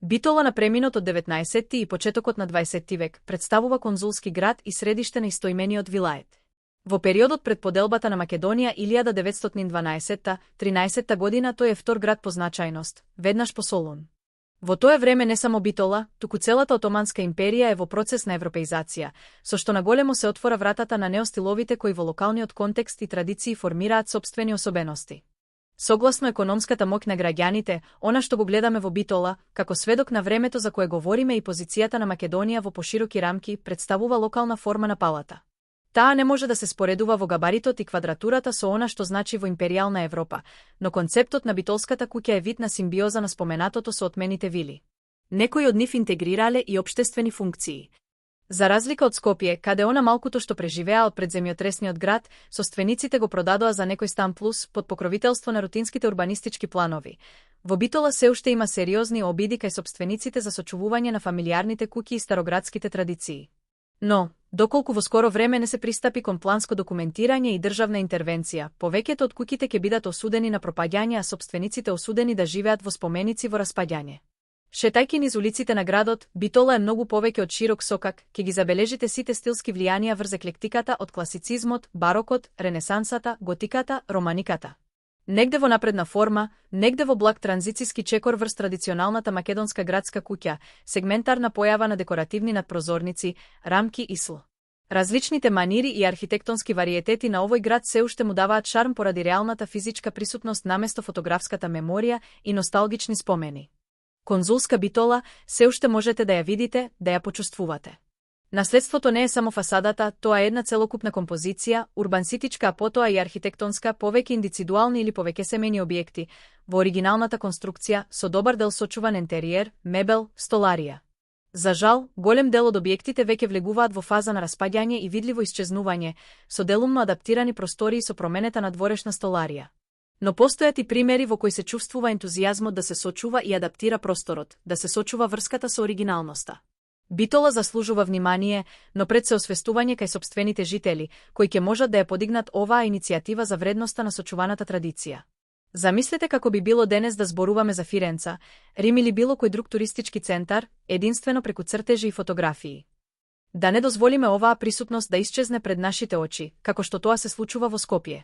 Битола на преминот од 19 и почетокот на 20 век представува конзулски град и средиште на истоимениот вилает. Во периодот пред поделбата на Македонија 1912-13 година тој е втор град по значајност, веднаш по Солун. Во тоа време не само Битола, туку целата Отоманска империја е во процес на европеизација, со што наголемо се отвора вратата на неостиловите кои во локалниот контекст и традиции формираат сопствени особености. Согласно економската моќ на граѓаните, она што го гледаме во Битола, како сведок на времето за кое говориме и позицијата на Македонија во пошироки рамки, представува локална форма на палата. Таа не може да се споредува во габаритот и квадратурата со она што значи во империјална Европа, но концептот на битолската куќа е вид на симбиоза на споменатото со отмените вили. Некои од нив интегрирале и општествени функции. За разлика од Скопје, каде она малкуто што преживеа од предземјотресниот град, собствениците го продадоа за некој стан плюс под покровителство на рутинските урбанистички планови. Во Битола се уште има сериозни обиди кај собствениците за сочувување на фамилиарните куќи и староградските традиции. Но, доколку во скоро време не се пристапи кон планско документирање и државна интервенција, повеќето од куќите ќе бидат осудени на пропаѓање, а собствениците осудени да живеат во споменици во распаѓање. Шетајки низ улиците на градот, Битола е многу повеќе од широк сокак, ќе ги забележите сите стилски влијанија врз еклектиката од класицизмот, барокот, ренесансата, готиката, романиката. Негде во напредна форма, негде во благ транзициски чекор врз традиционалната македонска градска куќа, сегментарна појава на декоративни надпрозорници, рамки и сл. Различните манири и архитектонски вариетети на овој град се уште му даваат шарм поради реалната физичка присутност наместо фотографската меморија и носталгични спомени. Конзулска Битола се уште можете да ја видите, да ја почувствувате. Наследството не е само фасадата, тоа е една целокупна композиција, урбанситичка, а потоа и архитектонска, повеќе индивидуални или повеќе семејни објекти, во оригиналната конструкција, со добар дел сочуван ентериер, мебел, столарија. За жал, голем дел од објектите веќе влегуваат во фаза на распаѓање и видливо исчезнување, со делумно адаптирани простории со променета на дворешна столарија. Но постојат и примери во кои се чувствува ентузијазмот да се сочува и адаптира просторот, да се сочува врската со оригиналноста. Битола заслужува внимание, но пред се освестување кај сопствените жители, кои ќе можат да ја подигнат оваа иницијатива за вредноста на сочуваната традиција. Замислете како би било денес да зборуваме за Фиренца, Рим или било кој друг туристички центар, единствено преку цртежи и фотографии. Да не дозволиме оваа присутност да исчезне пред нашите очи, како што тоа се случува во Скопје.